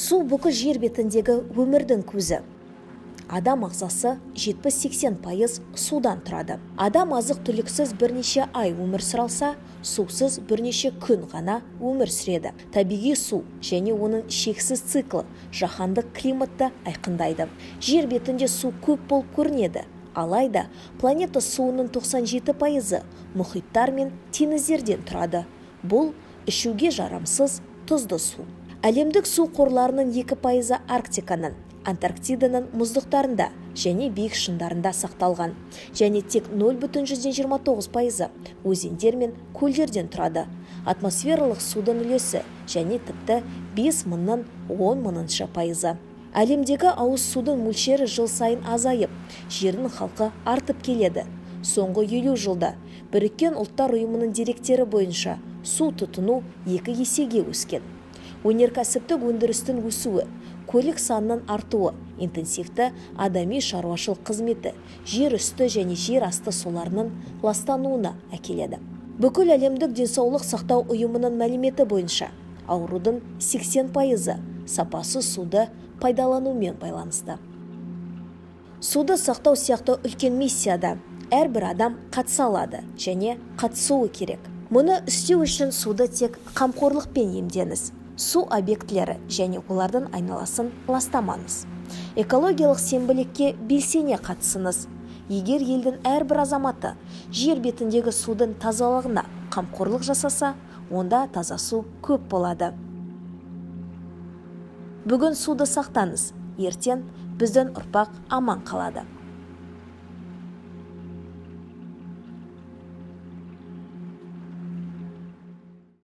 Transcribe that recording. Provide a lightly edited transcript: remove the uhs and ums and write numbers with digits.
Су бүкіл жер бетіндегі өмірдің көзі. Адам ағзасы 70-80% судан тұрады. Адам азық-түліксіз бірнеше ай өмір сүре алса, сусыз бірнеше күн ғана өмір сүреді. Табиғи су және оның шексіз циклы жаһандық климатты айқындайды. Жер бетінде су көп болып көрінеді. Алайда планета суының 97% мұхиттар мен теңіздерден тұрады. Бұл ішуге жарамсыз тұзды су. Әлемдік су қорларының 2% Арктиканың, Антарктиданың мұздықтарында және биік шыңдарында сақталған. Және тек 0,29% өзендер мен көлдерден тұрады. Атмосфералық судың үлесі және тіпті 5 мыңның 10 мыңыншы пайызы. Әлемдегі ауыз судың мөлшері жыл сайын азайып, жердің халқы артып келеді. Соңғы 50 жылда Біріккен Ұлттар Ұйымының деректері бойынша су тұтыну 2 есеге өскен. Өнеркәсіптік өндірістің өсуі, көлік санының артуы, интенсивті адами шаруашылық қызметі, жер үсті және жер асты суларының ластануына әкеледі. Бүкіл әлемдік денсаулық сақтау ұйымының мәліметі бойынша аурудың 80% сапасыз суды пайдаланумен байланысты. Суды сақтау сияқты үлкен миссияда әрбір адам қатыса алады және қатысуы керек. Мұны істеу үшін суды тек қамқорлықпен емдеңіз. Су объектілері және олардың айналасын ластамаңыз. Экологиялық сенбілікке белсене қатысыңыз. Егер елдің әрбір азаматы жер бетіндегі судың тазалығына қамқорлық жасаса, онда таза су көп болады. Бүгін суды сақтаңыз, ертең біздің ұрпақ аман қалады.